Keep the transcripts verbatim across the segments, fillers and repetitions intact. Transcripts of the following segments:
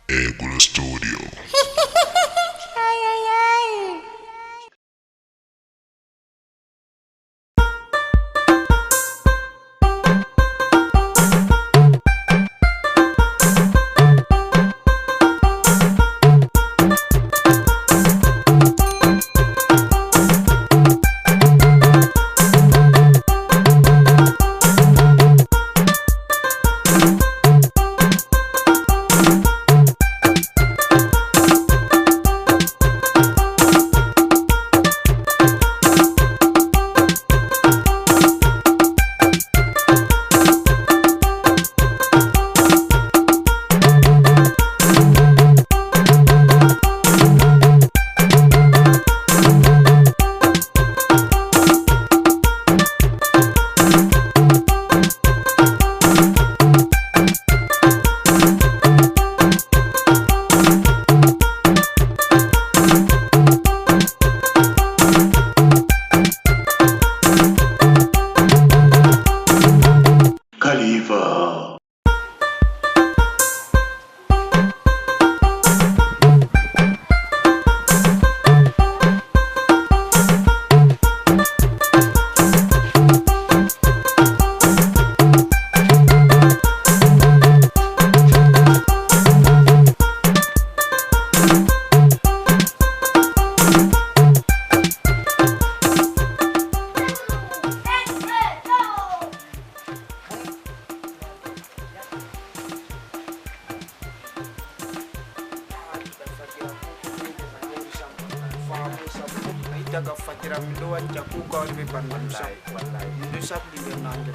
Egulo Studio. Khalifa. Daga fajira min ɗo wanca kuka woni ɓe banndam sam. Min ɗo sabli nder nange.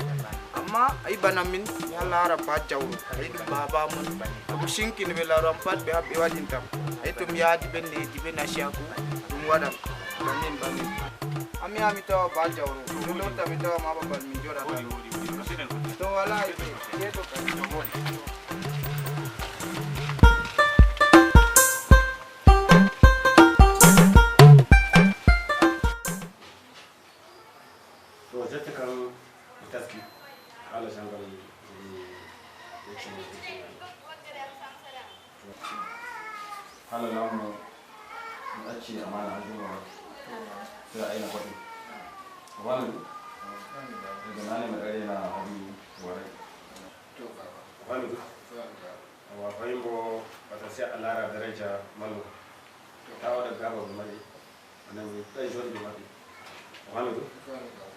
Amma ayi bana min mi a laara ba jawro ayi ɗum baba mon. Ko sinkini ɓe laaru am pat ɓe haɓɓe waɗintam. Ayi to mi yaadi ɓe neeji ɓe nasiyaku ɗum waɗan. Bamin bamin. Ami ami tawa ba jawro. Ɗum ɗon tami tawa ma babal min joɗata. To wala ite yeto kadi. To jette kam mi taski haala jangal. Haala laamu mi acci amaana hanjum o. Sira ayna goɗɗum. Wano ɗum. Daga nane mi ɗaɗena habi waray. Wano ɗum. Awa fayimbo wata si a laara daraja malluka. Ta waɗa gaba mo mari. Annabi ɗan jooɗi ɗum maɓɓe. O hami ɗum.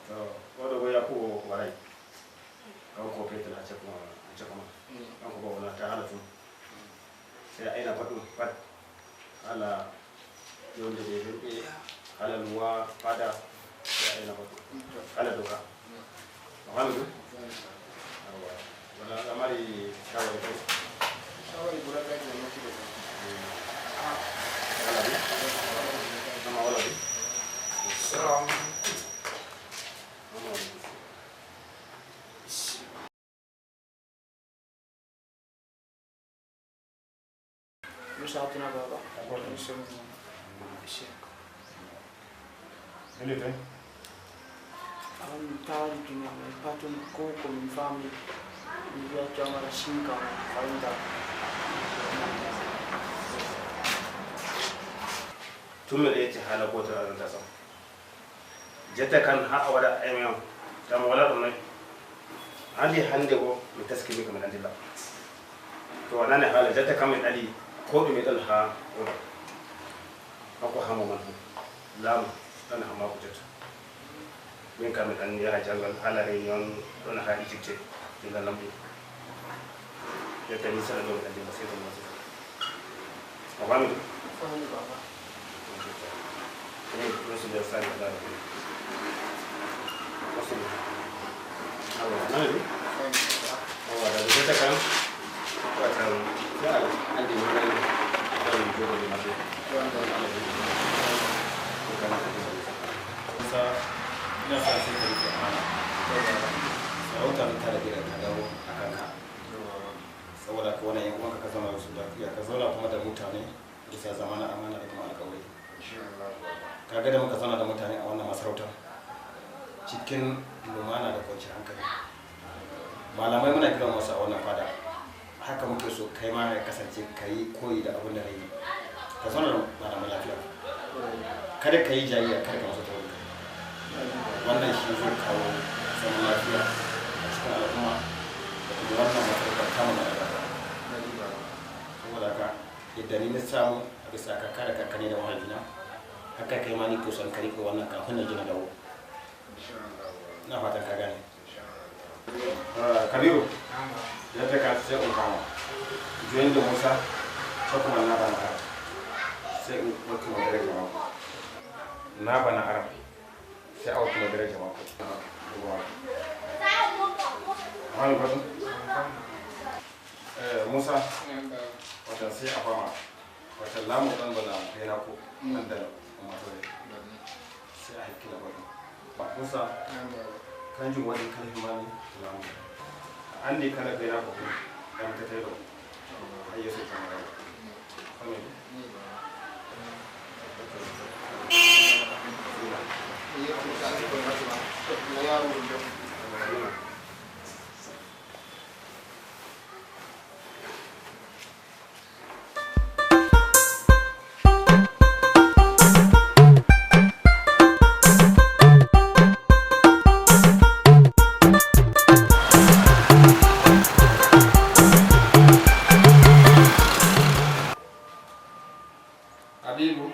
To oɗo bo yakubo waray. Kanko o petel a cakko ma a cakko ma. Kanko bo wona ta hala tun. Sai a ina baɗɗum pat. Hala jonde ɓe himɓe hala luwa fada. Sai a ina baɗɗum hala doka. O hami ɗum. Wala a mari shawari kadi. Shawari guda ɗaya ke nan da. Wala ɗum. Amma wala ɗum. Salamu alaikum. Musa Hatuna Baba. Musa Hatuna. Ene ten. Awan mi taari duniya mai patun ko ko min faami. Mi wiya to amara sinka farinda. Tun mi ɗeeti haala gooto arata sam. Jetta kan ha a waɗa emion tam wala ɗum noy. Andi hande ko mi taskini ko mi andila. To wanani haala jetta kam mi ɗali ko ɗum mi ɗon ha oɗo. Makko ha mo man laamu ɗon ha mako jetta. Min kam mi ɗon yaha jangal hala réunion ɗon ha Egypte. Ila lamɗi. Jetta ni sala ɗon mi andila sai ko mo. A faami ɗum? Faami baba. Eyi, ɗum so nder sani a daara ɗum. Wasuli. Awa, a nani ɗum? Awa, da ɗum jetta kam. Watan, ya Allah, andi mi nani. Ɗon mi jogo ɗum maɓɓe. Ɗon ɗon Allah ɗum. Ko kan andi ɗum. Sa, ina sa sai ka rike amana. Sarauta ta rage da ka dawo a kanka. Saboda ka wani yan uwanka ka zauna da su lafiya, ka zauna kuma da mutane bisa zamana amana da kuma alkawari. Ka ga da muka zauna da mutane a wannan masarautar cikin lumana da kwanciyar hankali. Malamai muna girmama su a wannan fada. Haka muke so kai ma ya kasance ka yi koyi da abin da na yi. Ka zauna da malaman lafiya. Kada ka yi jayayya, kada ka musu taurin kai. Wannan shi zai kawo zaman lafiya a cikin al'umma da kuma wannan masarautar tamu na Albarka. Saboda haka, yadda ni na samu a bisa kaka da kakanni da mahaifina, haka kai ma ni ke son ka riƙe wannan kafin na ji na dawo. Ina fatan ka gane. Ah, Kabiru, yadda ka sai un kama. Join da Musa, ko kuma na bana Arab. Sai un wakil madara jama'a. Na bana Arab. Sai a wakil madara jama'a. Wani gwazin? Eh, Musa, watan sai a fama. Watan lamu ɗan bana kai na ko. Ɗan da kuma to. Sai a hakkila baɗum. Musa, kanjum waɗi kala himani laamu. A anndi kala gaynaako fof ɗamtatee ɗo haa yeeso Joomiraaɗo. Fami? Habibu.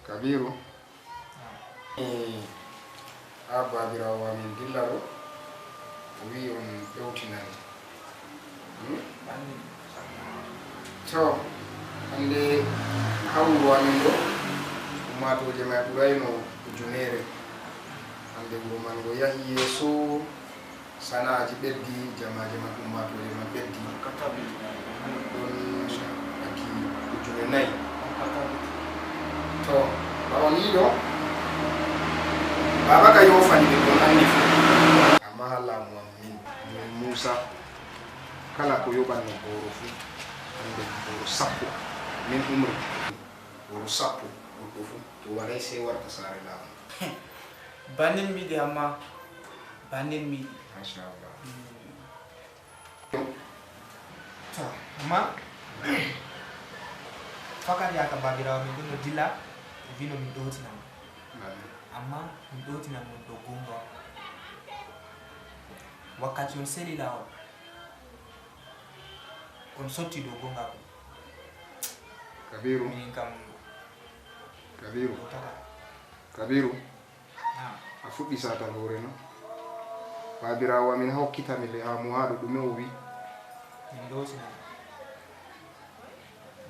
Kabiru. A baabiraawo amin dilla ɗo, o wi'i on ɗowtinani. Hmm? To, hannde haa wuro amin ɗo, ummaatooje may ɓurayno ujunere. Hannde wuro man ngo yahi yeeso, sana'aaji ɓeddi, jamaaje man, ummaatooje man ɓeddi. Ɗon ɓaddi ujune nayi. To, ɓaawo nii ɗo, baaba ka yoofani ɓe, ɗon anndi fuu. Amma haa laamu am min, min Muusa, kala ko yoɓanno booro fuu, hannde booro sappo, min umri. Booro sappo, goɗɗo fuu, to waɗay sey warta saare laamu. Bannin mi yiɗi, amma bannin mi yiɗi. Machallah. Mm. To, amma, fakat yaaka baabiraawo min ɗum no dilla, o wino min ɗowtina mo. Amma min ɗowtina mo dow goonga. Wakkati on seli laawol, on sotti dow goonga kon. Kabiru. Minin kam. Kabiru. Ɗowtata. Kabiru. Naam. A fuɗɗi satal hoore no. Baabiraawo amin hokkita mi le-, laamu haa ɗo, ɗume o wi? Min ɗowtina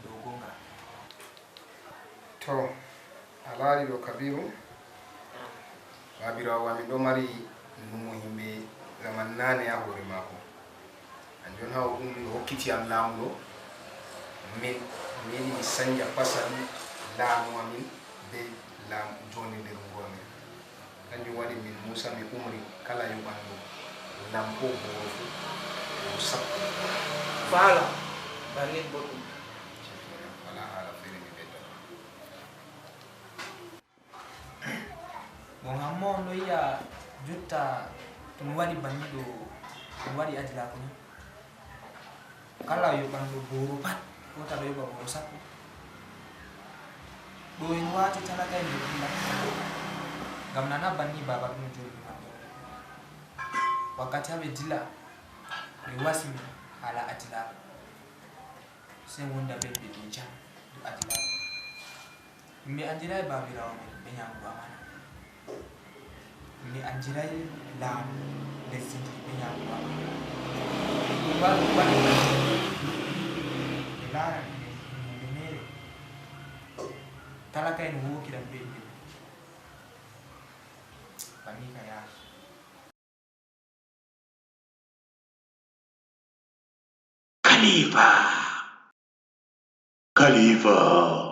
dow goonga. To, a laari ɗo, Kabiru? Baabiraawo amin ɗo mari numo yimɓe zaman naane haa hoore maako. An jooni haa o umri, o hokkiti am laamu ɗo. Min, mi yiɗi mi sanja pasal laamu amin bee laamu joonde nder wuro amin. Kanjum waɗi min Muusa mi umri kala yoɓanɗo lampo booro fuu, booro sappo. Faala, bannin boɗɗum. Walaa haala feere mi ɓeddata. Bon, amma on ɗo yi'a jotta ɗum waɗi banni ɗo, ɗum waɗi adilaaku ni. Kala yoɓanɗo booro pat, wota ɗo yoɓa booro sappo. Ɗo en waati talaka'en nder dilla. Ngam nana banni baaba ɗum no jooɗi maɓɓe. Wakkati haa ɓe dilla, ɓe wasi min haala adilaaku. Sey wonda bee ɓe dow jam, dow adilaaku. Min anjiray baabiraawo men bee nyaamugo amaana. Min anjiray laamu lesdi ndi bee nyaamugo amaana. Ɗum waɗi, ɗum waɗi. Ɓe laara ɓe, ɓe meere. Talaka'en wookiran bee yimɓe. Banni ka yaha. Khalifa. Khalifa.